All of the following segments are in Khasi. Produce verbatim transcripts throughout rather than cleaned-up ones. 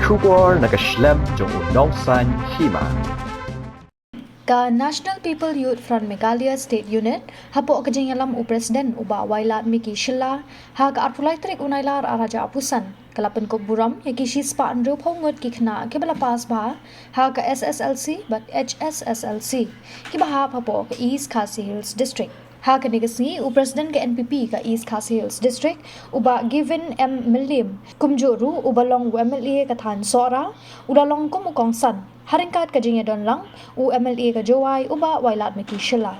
Khubor na ka shlem jong u Nongsaiñ Hima. Ka National People Youth Front Meghalaya State Unit, hapoh ka jingïalam u President u Bah Wailadmiki Shylla, ha ka arphew lai tarik u Nailar ar hajar arphew san, ka la pynkup burom ïa ki shispah hynriewphew ngut ki khynnah kiba la pass bha ha ka S S L C bad H S S L C, kiba hap hapoh ka East Khasi Hills District. Ha kane ka sngi, u President ka N P P ka East Khasi Hills District, u Bah Gavin M Mylliem, kumjuh ruh uba long u M L A ka thaiñ Sohra, u la long kum u kongsan ha ryngkat ka jingïadon lang u M L A ka Jowai, u Bah Wailadmiki Shylla.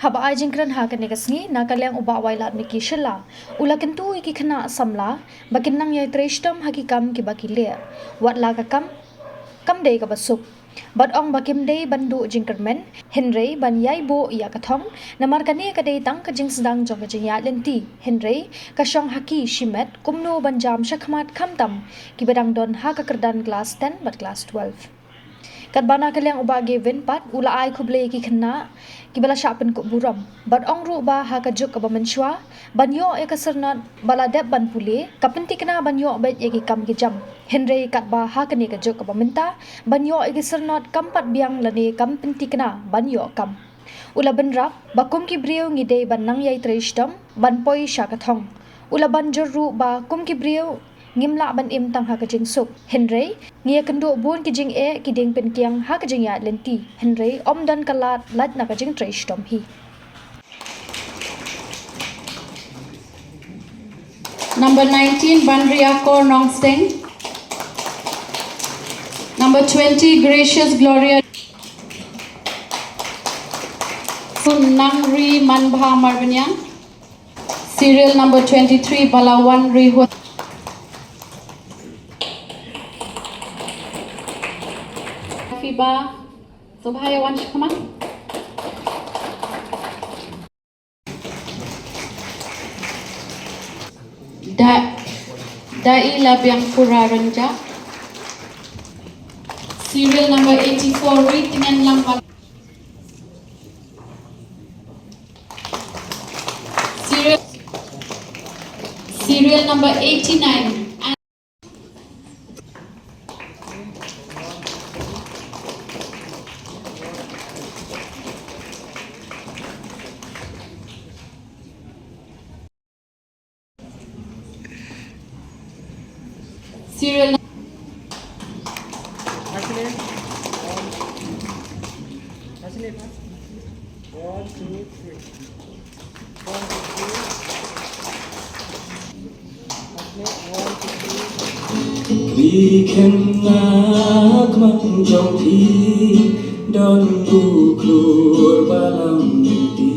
Haba ai jingkren ha kane ka sngi na ka liang u Bah Wailadmiki Shylla, u la kyntu ïa ki khynnah samla ba kin nang ïai trei shitom ha ki kam kiba ki leh, wat la ka kam kam dei kaba suk. Bad ong ba kim dei ban duh jingkyrmen, hynrei ban ïai buh ïa ka thong, namar kane ka dei tang ka jingsdang jong ka jingïaid lynti, hynrei ka shong ha ki shimet kumno ban jam shakhmat, khamtam kiba dang don ha ka kyrdan klas ten bad klas twelve. Katba na ka liang u Bah Gavin pat, u la ai khublei ïa ki khynnah kiba la shah pynkup burom, bad ong ruh ba ha ka juk kaba mynshuwa, ban ïoh ïa ka syrnod ba la dep ban pule, ka pynthikna ban ïoh beit ïa ki kam ki jam. Hynrei katba ha kane ka juk kaba mynta, ban ïoh ïa ki syrnod kam pat biang lane kam pynthikna ban ïoh kam. U la bynrap ba kum ki briew ngi dei ban nang ïai trei shitom ban poi sha ka thong. U la ban jur ruh ba kum ki briew ngim lah ban im tang ha ka jingsuk, hynrei ngi ïakynduh bun ki jingeh ki dieng pynkiang ha ka jingïaid lynti, hynrei ym don ka lad lait na ka jingtrei shitom hi. Number nineteen, Banriakor Nongsteng. Number twenty, Gracious Gloria. Nangri Manbha Marbaniang. Serial number twenty-three, Balawan Rihun. Fiba, so bhai, wan shikma. Da, Dai Labiang Pura Ranja. Serial number eighty-four, Ri Tngen Lamwal. Serial, serial number eighty-nine. Serial. One, two, three. One, two, three. Phi khynnah kmang jong phi don u khlur ba lam lynti.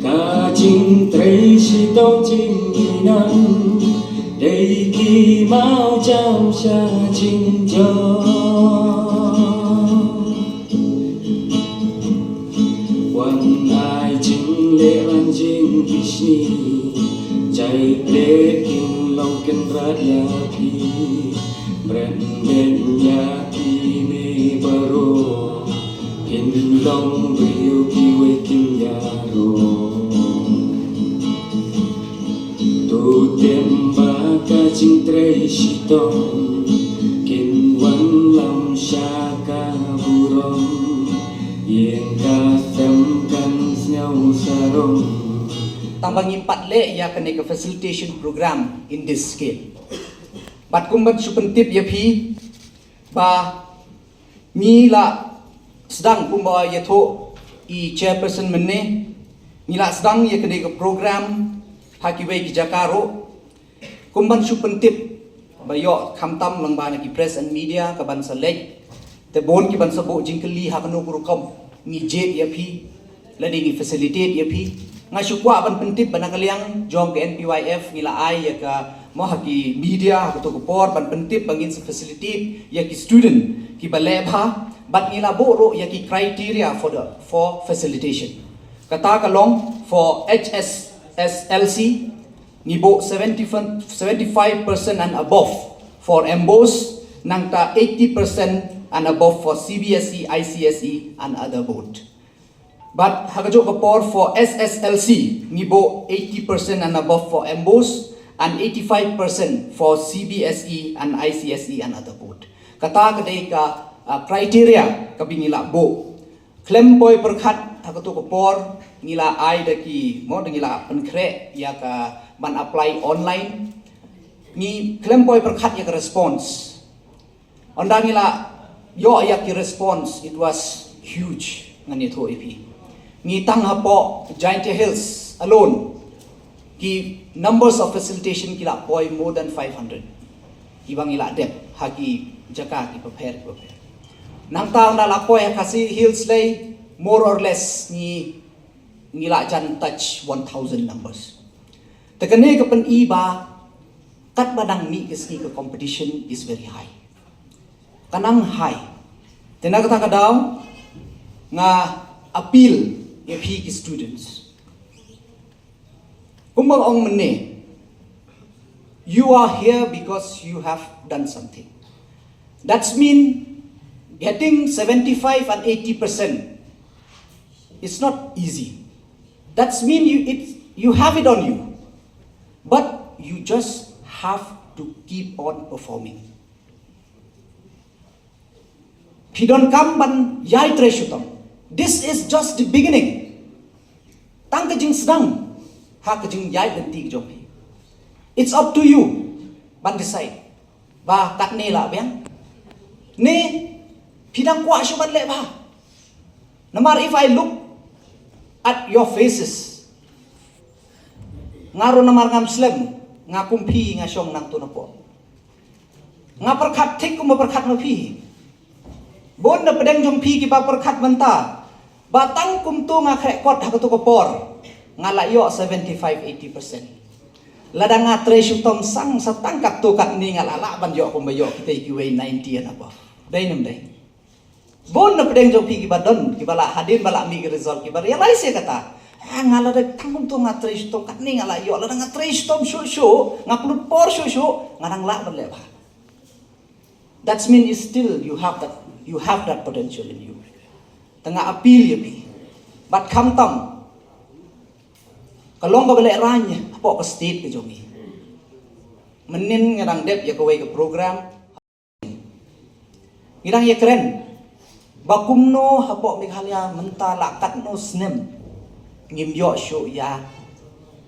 Ka jingtrei shitom jingïaineh dei ki mawjam sha jingjop. Wan ai jingleh wan jingbishni, jai leh kin long kynrad ïa phi. Bren beiñ ïa phi ne baroh, kin long briew kiwei kin ïaroh. To tem ba ka jingtrei shitom kin wanlam sha ka burom, ïeng ka sem kan sngew sarong. Tang ba ngim pat leh ïa kane ka facilitation program in this scale. Bad kum ban shu pyntip ïa phi ba ngi la sdang, kumba ïathuh i chairperson mynne, ngi la sdang ïa kane ka program ha kiwei ki jaka ruh. Kum ban shu pyntip ba ïoh khamtam lyngba na ki press and media ka ban sa leit, te bun ki ban sa buh jingkylli ha kano ka rukom ngi jied ïa phi lane ngi facilitate ïa phi. Nga shu kwah ban pyntip ba na ka liang jong ka N P Y F ngi la ai ïa ka, mo, ha ki media ha kato ka por ban pyntip ba ngin sa facilitate ïa ki student kiba leh bha, bad ngi la buh ruh ïa ki criteria for the, for facilitation. Kata ka long for H S S L C, ngi buh seventy, seventy-five percent and above for MBOSE, nangta eighty percent and above for C B S E, I C S E and other board. Bad ha kajuh ka por for S S L C, ngi buh eighty percent and above for MBOSE, and eighty-five percent for C B S E and I C S E and other board. Kata ka dei ka, uh, criteria kaba ngi la buh. Khlem poi pyrkhat ha kato ka por, ngi la ai da ki, mo, da ngi la pynkhreh ïa ka ban apply online. Ngi khlem poi pyrkhat ïa ka response. Ynda ngi la ïoh ïa ki response, it was huge, ngan ïathuh ïa phi. Ngi tang hapoh Jaintia Hills alone, ki numbers of facilitation ki la poi more than five hundred. Kiba ngi la dep ha ki jaka kiba pher kiba pher. Nangta ynda la poi ha Khasi Hills lei, more or less ngi, ngi la jan touch one thousand numbers. Te kane ka pyni ba katba dang mih ka sngi ka competition is very high. Ka nang high. Te na kata ka daw nga appeal ïa phi ki students. Kumba ong mynne, you are here because you have done something. That's mean getting seventy-five and eighty percent is not easy. That's mean you, it, you have it on you. But you just have to keep on performing. Phi donkam ban ïai trei shitom. This is just the beginning. Tang ka jingsdang ha ka jingïai lynti jong phi. It's up to you ban decide ba katne lah biang. Ne phi dang kwah shuh ban leh bha. Namar if I look at your faces, nga ruh namar ngam slem, nga kum phi nga shong nangto napoh. Nga pyrkhat thik kumba pyrkhat ma phi. Bun na pdeng jong phi kiba pyrkhat mynta ba tang kumto nga khreh kot ha kato ka por, nga la ïoh seventy-five eighty percent. Lada nga trei shitom sang sa tang katto katne nga la lah ban ïoh kumba ïoh kita kiwei ninety and above. Dei ne ym dei? Bun na pdeng jong phi kiba don, kiba la hadien ba la mih ki result, kiba realize ïa kata. Ah, nga lada tang kumto nga trei shitom katne nga la ïoh, lada nga trei shitom shuh shuh, nga pynlut por shuh shuh, nga dang lah ban leh bha. That's mean is still you have that, you have that potential in you. Te nga appeal ïa phi. Bad khamtam ka long kaba lehraiñ hapoh ka state ka jong ngi. Mynnin nga dang dep ïa kawei ka program. Ngi dang ïakren ba kumno hapoh Meghalaya mynta la katno snem ngim ïoh shuh ïa,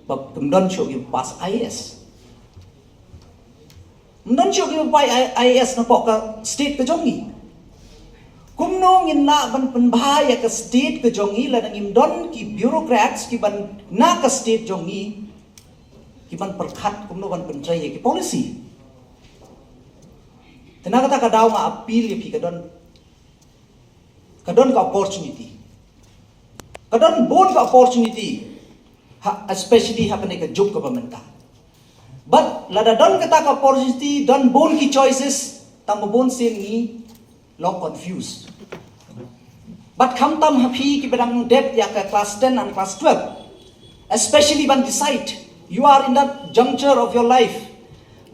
ba kim don shuh ki pass I A S. Ym don shuh ki pass I A S napoh ka state ka jong ngi. Kumno ngin lah ban pynbha ïa ka state ka jong ngi lada ngim don ki bureaucrats kiban na ka state jong ngi kiban pyrkhat kumno ban pyntrei ïa ki policy. Te na kata ka daw nga appeal ïa phi, ka don, ka don ka opportunity. Ka don bun ka opportunity, ha, especially ha kane ka juk kaba mynta. But lada don kata ka opportunity, don bun ki choices, tang ba bun sien ngi long confused. But khamtam ha phi kiba dang dep ïa ka class ten and class twelve, especially ban decide, you are in that juncture of your life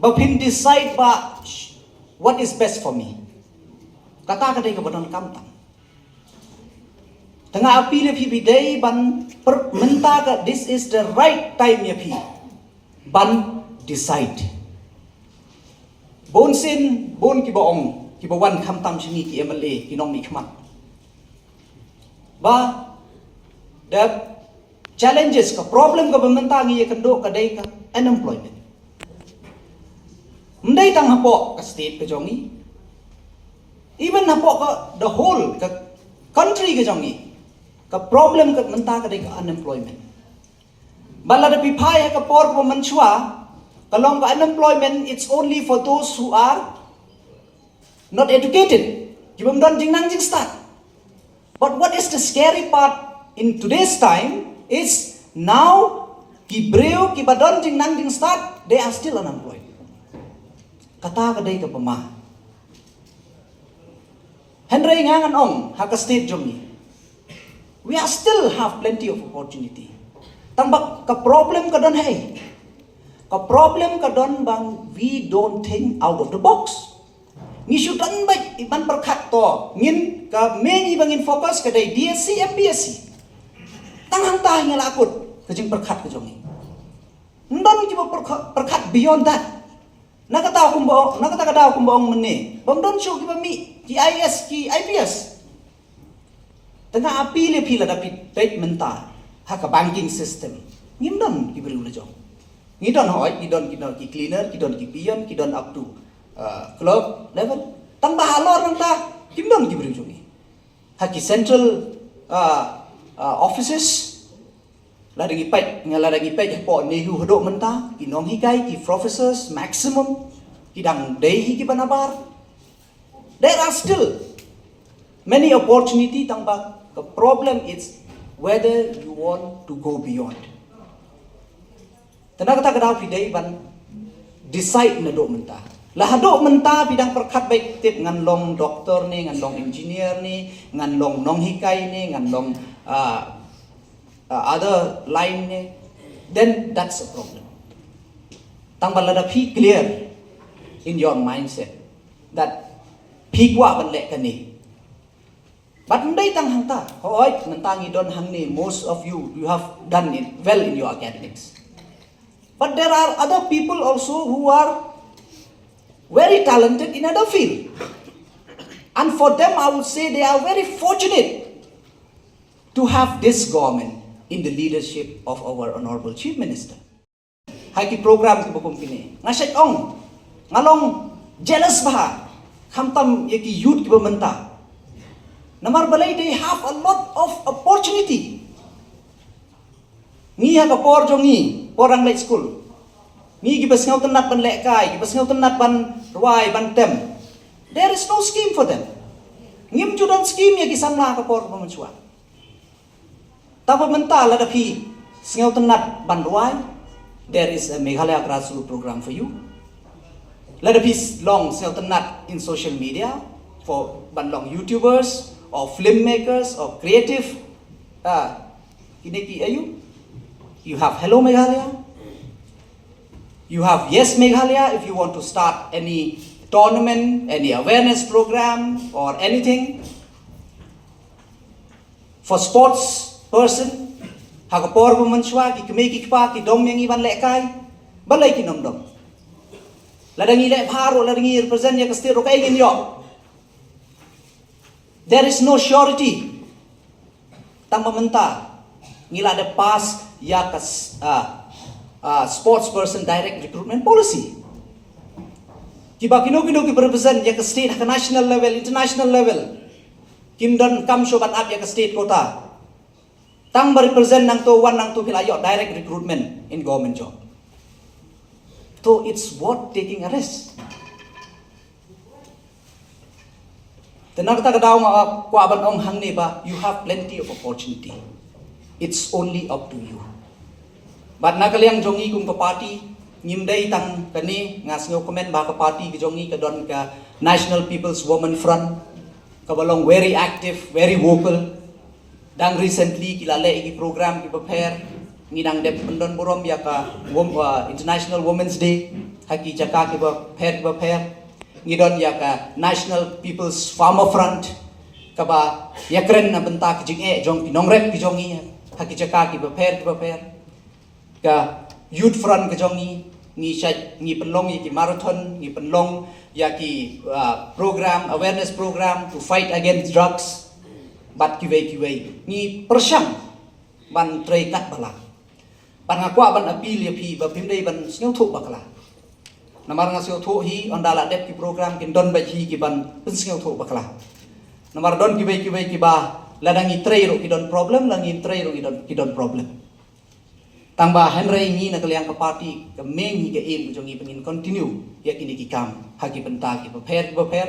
ba phin decide ba sh-, what is best for me. Kata ka dei kaba donkam tam. Te nga appeal ïa phi ba dei ban pyrkhat mynta ka, this is the right time ïa phi ban decide. Bun sien, bun kiba ong, kiba wan khamtam sha ngi ki M L A, ki nongmihkhmat, ba the challenges, ka problem kaba mynta ngi ïakynduh ka dei ka unemployment. Ym dei tang hapoh ka state ka jong ngi, even hapoh ka the whole ka country ka jong ngi, ka problem ka mynta ka dei ka unemployment. Ba lada phi phai ha ka por kaba mynshuwa, ka long ka unemployment, it's only for those who are not educated, ki bym don jingnang jingstad. But what is the scary part in today's time is now ki briew kiba don jingnang jingstad, they are still unemployed. Kata ka dei kaba ma. Hynrei nga ngan ong ha ka state jong ngi, we are still have plenty of opportunity. Tang ba ka problem ka don hi, ka problem ka don ba we don't think out of the box. Ngi shu don beit ban pyrkhat to, ngin, ka main ba ngin focus ka dei D S C, M P S C. Tang hangta hi nga la kut ka jingpyrkhat ka jong ngi. Ym don kiba pyrkhat, pyrkhat beyond that. Na kata kumba ong, na kata ka daw kumba ong mynne, bym don shuh kiba mih ki I A S, ki I P S. Tang nga appeal ïa phi, lada phi peit mynta ha ka banking system, ngim don ki briew la jong. Ngi don, hooid, ngi don, ngi don ki cleaner, ki don ki peon, ki don up to, uh, clerk level. Tang ba halor nangta kim don ki briew jong ngi ha ki central, uh, uh, offices. Lada ngi peit, nga lada ngi peit hapoh NEHU haduh mynta, ki nonghikai, ki professors, maximum ki dang dei hi kiba nabar. There are still many opportunity, tang ba the problem is whether you want to go beyond. Te na kata ka daw phi dei ban decide naduh mynta. La haduh mynta phi dang pyrkhat beit, tip, ngan long doctor ne, ngan long engineer ne, ngan long nonghikai ne, ngan long, ah, uh, other line ne, then that's a problem. Tang ba lada phi clear in your mindset that phi kwah ban leh kane. But ym dei tang hangta. Hooid, mynta ngi don hangne, most of you, you have done it well in your academics. But there are other people also who are very talented in other field. And for them, I would say they are very fortunate to have this government in the leadership of our Honorable Chief Minister. Ha ki program kiba kum kine, nga shait ong, nga long jealous bha, khamtam ïa ki youth kiba mynta. Namar balei, they have a lot of opportunity. Ngi ha ka por jong ngi, por dang leit skul, ngi kiba sngewtynnat ban lehkai, kiba sngewtynnat ban rwai, ban tem, there is no scheme for them. Ngim ju don scheme ïa ki samla ha ka por ba mynshuwa. Tang ba mynta lada phi sngewtynnat ban rwai, there is a Meghalaya Grassroots program for you. Lada phi long sngewtynnat in social media, for ban long YouTubers or filmmakers or creative, ah, kine ki aïu, you have Hello Meghalaya, you have Yes Meghalaya. If you want to start any tournament, any awareness program or anything, for sports person, ha ka por ba mynshuwa ki kmie ki kpa ki dom ïa ngi ban lehkai, balei kin ym dom? Lada ngi leh bha ruh, lada ngi represent ïa ka state ruh, kaei ngin ïoh? There is no surety. Tang ba mynta ngi la dep pass ïa ka s-, ah, ah, sports person direct recruitment policy. Kiba kino kino kiba represent ïa ka state ha ka national level, international level, kim donkam shuh ban ap ïa ka state quota. Tang ba represent nangto, wan nangto, phi la ïoh direct recruitment in government job. So it's worth taking a risk. Te na kata ka daw nga kwah ban ong hangne ba you have plenty of opportunity. It's only up to you. Bad na ka liang jong ngi kum ka party, ngim dei tang kane, nga sngewkmen ba ka party ka jong ngi ka don ka National People's Women Front, kaba long very active, very vocal. Dang recently ki la leh ki program kiba pher, ngi dang dep pyndon burom ïa ka wom-, uh, International Women's Day ha ki jaka kiba pher kiba pher. Ngi don ïa ka National People's Farmer Front, kaba ïakren na bynta ka jingeh jong ki nongrep ki jong ngi ha ki jaka kiba pher kiba pher. Ka Youth Front ka jong ngi, ngi shait, ngi pynlong ïa ki marathon, ngi pynlong ïa ki, uh, program, awareness program to fight against drugs, bad kiwei kiwei. Ngi pyrshang ban trei katba lah. Bad nga kwah ban appeal ïa phi ba phim dei ban sngewthuh bakla. Namar nga sngewthuh hi, ynda la dep ki program kin don beit hi ki ban pynsngewthuh bakla. Namar don kiwei kiwei kiba lada ngi trei ruh ki don problem, lada ngim trei ruh ki don, ki don problem. Tang ba hynrei ngi na ka liang ka party, ka main hi ka aim ka jong ngi ba ngin continue ïa kine ki kam ha ki bynta kiba pher kiba pher.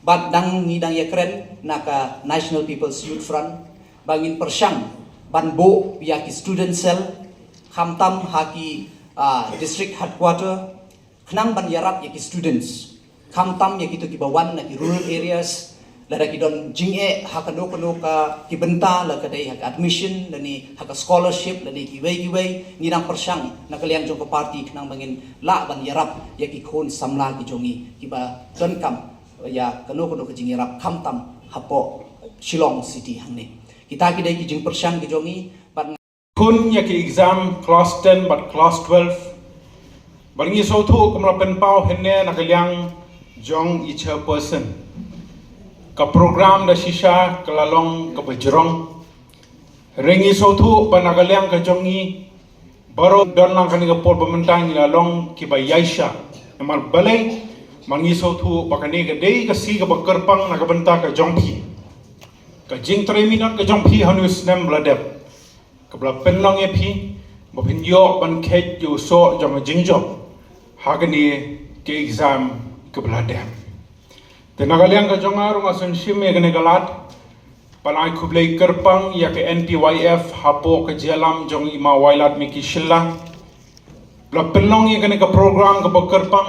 Bad dang ngi dang ïakren na ka National People's Youth Front ba ngin pyrshang ban buh ïa ki student cell, khamtam ha ki, ah, district headquarter, khnang ban ïarap ïa ki students, khamtam ïa kito kiba wan na ki rural areas, lada ki don jingeh ha kano kano ka ki bynta, la ka dei ha ka admission lane ha ka scholarship lane kiwei kiwei, ngi dang pyrshang na ka liang jong ka party khnang ba ngin lah ban ïarap ïa ki khun samla ki jong ngi kiba donkam ïa kano kano ka jingïarap, khamtam hapoh Shillong City hangne. Kita ki dei ki jingpyrshang ki jong ngi, bad Khun ïa ki exam class ten bad class twelve. Bad ngi sngewthuh kum la pynpaw hynne na ka liang jong i chairperson, ka program da shisha ka la long kaba jrong. Hynrei ngi sngewthuh ba na ka liang ka jong ngi baroh don lang kane ka por ba mynta ngi la long kiba ïaishah. Namar balei? Namar ngi sngewthuh ba kane ka dei ka sngi kaba kyrpang na ka bynta ka jong phi, ka jingtrei minot ka jong phi ha une u snem ba la dep, kaba la pynlong ïa phi ba phin ïoh ban kheit ïa u soh jong ka jingjop ha kane ka exam kaba la dep. Te na ka liang ka jong nga ruh nga sngewsih ïa kane ka lad ban ai khublei kyrpang ïa ka N P Y F hapoh ka jingïalam jong i Ma Wailadmiki Shylla, ba la pynlong ïa kane ka program kaba kyrpang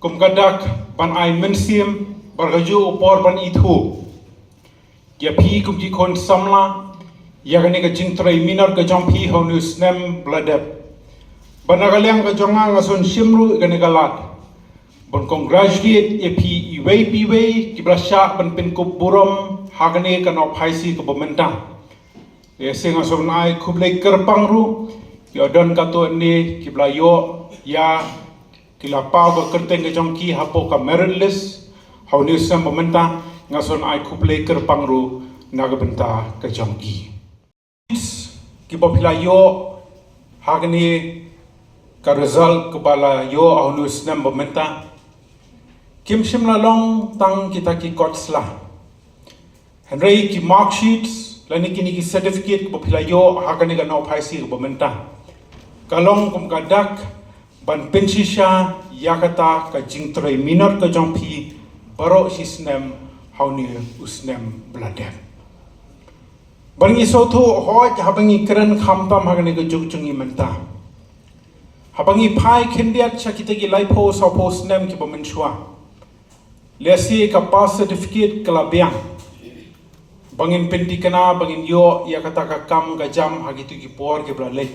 kum ka dak ban ai mynsiem bad kajuh u por ban ithuh ïa phi kum ki khun samla ïa kane ka jingtrei minot ka jong phi ha une u snem ba la dep. Bad na ka liang ka jong nga nga sngewsih ruh ïa kane ka lad ban congratulate ïa phi iwei pa iwei kiba la shah ban pynkup burom ha kane ka nongpynïaid kaba mynta. Lehse nga sngewsih ai khublei kyrpang ruh ïa u don katto katne kiba la ïoh ïa ki la paw ka kyrteng ka jong ki hapoh ka merit list ha une u snem ba mynta. Nga sngewsih ai khublei kyrpang ruh na ka bynta ka jong ki. Kiba phi la ïoh ha kane ka result kaba la ïoh ha une u snem ba mynta kim shym la long tang kita ki kot sla. Hynrei ki marksheets lane kine ki certificate kiba phi la ïoh ha kane ka nongpynïaid kaba mynta ka long kum ka dak ban pynshisha ïa kata ka jingtrei minot ka jong phi baroh shi snem ha une u snem ba la dep. Bad ngi sngewthuh hooid haba ngi kren khamtam ha kane ka juk jong ngi mynta, haba ngi phai khyndiat sha kita ki laiphew sawphew snem kiba mynshuwa, lehse ka pass certificate ka la biang ba ngin pynthikna ba ngin ïoh ïa kata ka kam ka jam ha kito ki por kiba la leit.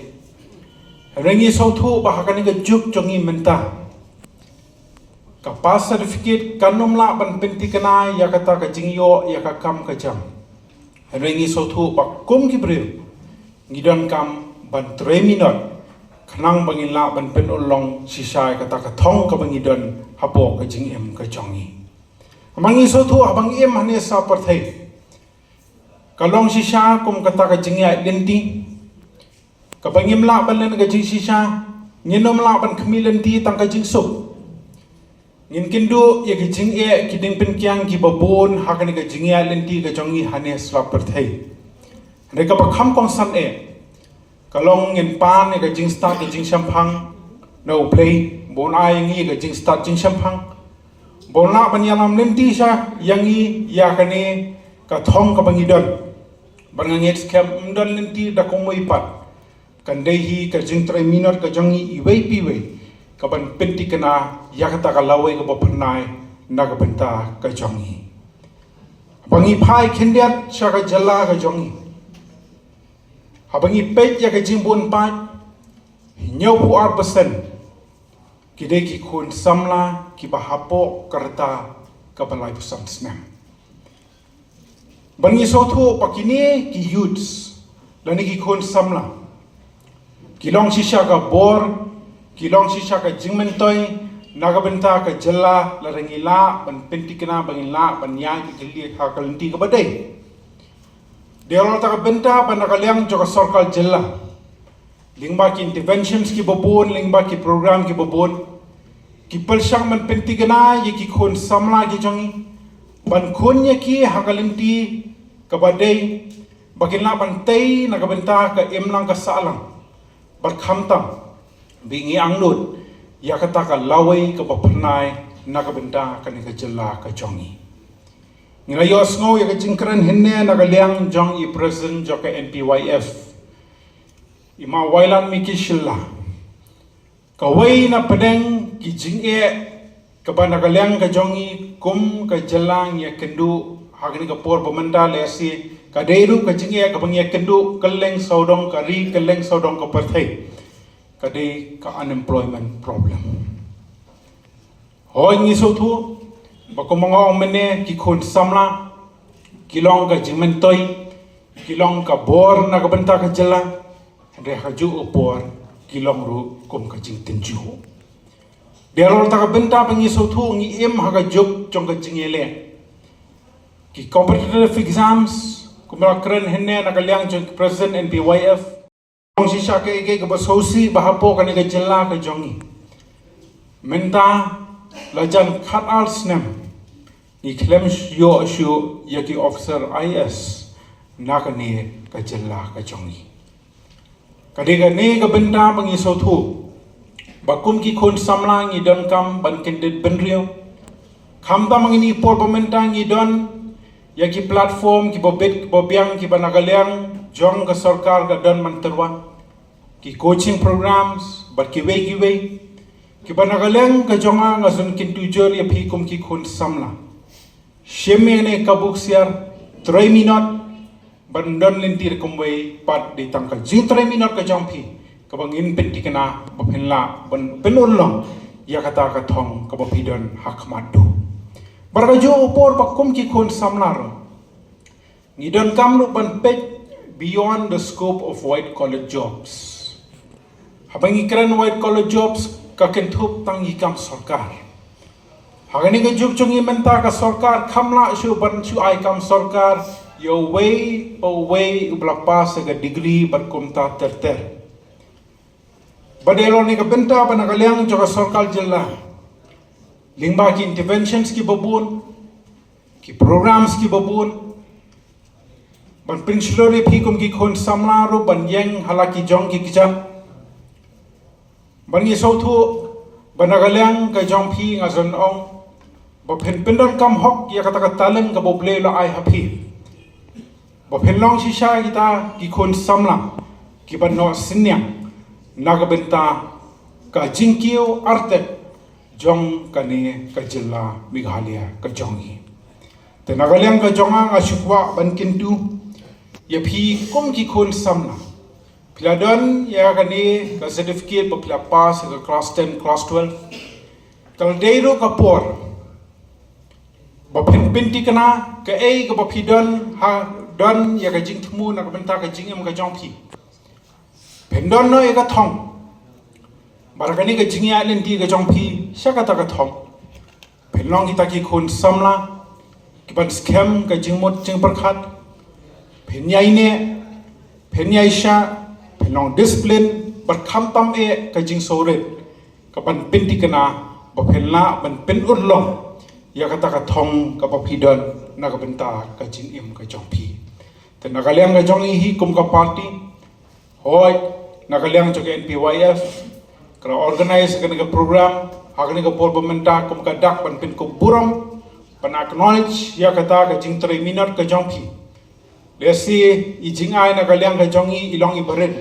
Hynrei ngi sngewthuh ba ha kane ka juk jong ngi mynta ka pass certificate kan ym lah ban pynthikna ïa kata ka jingïoh ïa ka kam ka jam. Hynrei ngi sngewthuh ba kum ki briew ngi donkam ban trei minot khnang ba ngin lah ban pynurlong shisha ïa kata ka thong kaba ngi don hapoh ka jingim ka jong ngi. Haba ngi sngewthuh haba ngi im hangne sha pyrthei ka long shisha kum kata ka jingïaid lynti kaba ngim lah ban len ka jingshisha, ngin ym lah ban khmih lynti tang ka jingsuk. Ngin kynduh ïa ki jingeh ki diengpyngkiang kiba bun ha kane ka jingïaid lynti ka jong ngi hangne sha pyrthei. Hynrei kaba kham kongsan eh ka long ngin pan ïa ka jingstad ka jingshemphang na U Blei ba un ai ïa ngi ka jingstad jingshemphang ba un lah ban ïalam lynti sha ïa ngi ïa kane ka thong kaba ngi don. Bad nga ngeit skhem ym don lynti da kumwei pat, kan dei hi ka jingtrei minot ka jong ngi iwei pa iwei kaban pynthikna ïa kata ka lawei kaba phyrnai na ka bynta ka jong ngi. Haba ngi phai khyndiat sha ka jylla ka jong ngi, haba ngi peit ïa ka jingbun paid, hynñiewphew ar percent ki dei ki khun samla kiba hapoh ka rta kaba laiphew san snem. Bad ngi sngewthuh ba kine ki youths lane ki khun samla ki long shisha ka bor, ki long shisha ka jingmyntoi na ka bynta ka jylla lada ngi lah ban pynthikna ba ngin lah ban ïaid ïa ka lynti kaba dei. Dei halor kata ka bynta ba na ka liang jong ka sorkar jylla lyngba ki interventions kiba bun, lyngba ki program kiba bun, ki pyrshang ban pynthikna ïa ki khun samla ki jong ngi, ban khun ïa ki ha ka lynti kaba dei, ba kin lah ban tei na ka bynta ka imlang ka sahlang. Bad khamtam ba ngi angnud ïa kata ka lawei kaba phyrnai na ka bynta kane ka jylla ka jong ngi. Ngi la ïohsngew ïa ka jingkren hynne na ka liang jong i president jong ka N P Y F, i Ma Wailadmiki Shylla. Kawei na pdeng ki jingeh kaba na ka liang ka jong ngi kum ka jylla ngi ïakynduh ha kane ka por ba mynta, lehse ka dei ruh ka jingeh kaba ngi ïakynduh kylleng sawdong ka ri, kylleng sawdong ka pyrthei, ka dei ka unemployment problem. Hooid, ngi sngewthuh ba kumba nga ong mynne, ki khun samla ki long ka jingmyntoi, ki long ka bor na ka bynta ka jylla. Hynrei ha kajuh ka por ki long ruh kum ka jingtynjuh. Dei halor kata ka bynta ba ngi sngewthuh ngi im ha ka juk jong ka jingïaleh. Ki competitive exams, kumba la kren hynne na ka liang jong ki president N P Y F, long shisha kaei kaei kaba sngewsih ba hapoh kane ka jylla ka jong ngi, mynta la jan khatar snem ngi khlem ïoh shuh ïa ki officer I A S na kane ka jylla ka jong ngi. Ka dei kane ka bynta ba ngi sngewthuh ba kum ki khun samla ngi donkam ban kyndit bynriew. Khamtam ha kine ki por ba mynta ngi don ïa ki platform kiba bit kiba biang kiba na ka liang jong ka sorkar ka don man tyrwa, ki coaching programs bad kiwei kiwei, kiba na ka liang ka jong nga nga zon kyntu jur ïa phi kum ki khun samla. Shim ïa kane ka buk siar, trei minot, ban don lynti ruh kumwei pat, dei tang ka jingtrei minot ka jong phi kaba ngin pynthikna ba phin lah ban pynurlong ïa kata ka thong kaba phi don ha khmat duh. Bad ha kajuh ka por ba kum ki khun samla ruh ngi donkam ruh ban peit beyond the scope of white collar jobs. Haba ngi kren white collar jobs ka kynthup tang ki kam sorkar. Ha kane ka juk jong ngi mynta ka sorkar kam lah shuh ban shu ai kam sorkar ïa uwei pa uwei uba la pass ïa ka degree bad kumta ter ter. Bad dei halor kane ka bynta ba na ka liang jong ka sorkar jylla, lyngba ki interventions kiba bun, ki programs kiba bun, ban pynshlur ïa phi kum ki khun samla ruh ban ïeng ha la ki jong ki kjat. Bad ngi sngewthuh ba na ka liang ka jong phi nga zon ong ba phin pyndonkam hok ïa kata ka talent kaba U Blei u la ai ha phi, ba phin long shisha kita ki khun samla kiba noh synñiang na ka bynta ka jingkiew artet jong kane ka jylla Meghalaya ka jong ngi. Te na ka liang ka jong nga nga shu kwah ban kyntu ïa phi kum ki khun samla. Phi la don ïa kane ka certificate ba phi la pass ïa ka class ten, class twelve. Ka la dei ruh ka por ba phin pynthikna kaei kaba phi don ha, don ïa ka jingthmu na ka bynta ka jingim ka jong phi. Phin don noh ïa ka thong. Bad ha kane ka jingïaid lynti ka jong phi sha kata ka thong, phin long kita ki khun samla kiban skhem ka jingmut jingpyrkhat. Phin ïaineh, phin ïaishah, phin long discipline bad khamtam eh ka jingsngewrit kaban pynthikna ba phin lah ban pynurlong ïa kata ka thong kaba phi don na ka bynta ka jingim ka jong phi. Te na ka liang ka jong ngi hi kum ka party, hooid, na ka liang jong ka N P Y F ka la organise kane ka program ha kane ka por ba mynta kum ka dak ban pynkup burom, ban acknowledge ïa kata ka jingtrei minot ka jong phi. Lehse i jingai na ka liang ka jong ngi i long iba rit,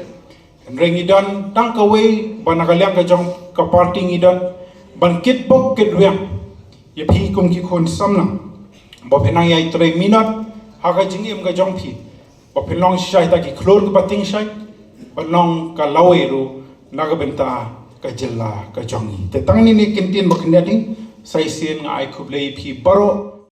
hynrei ngi don tang kawei ba na ka liang ka jong ka party ngi don ban kitbok kitwiang ïa phi kum ki khun samla ba phin nang ïai trei minot ha ka jingim ka jong phi, ba phin long shisha kita ki khlur kiba tyngshaiñ, ban long ka lawei ruh na ka bynta ka jylla ka jong ngi. Te tang kine ki kyntien ba khyndiat, sa shisien nga ai khublei ïa phi baroh.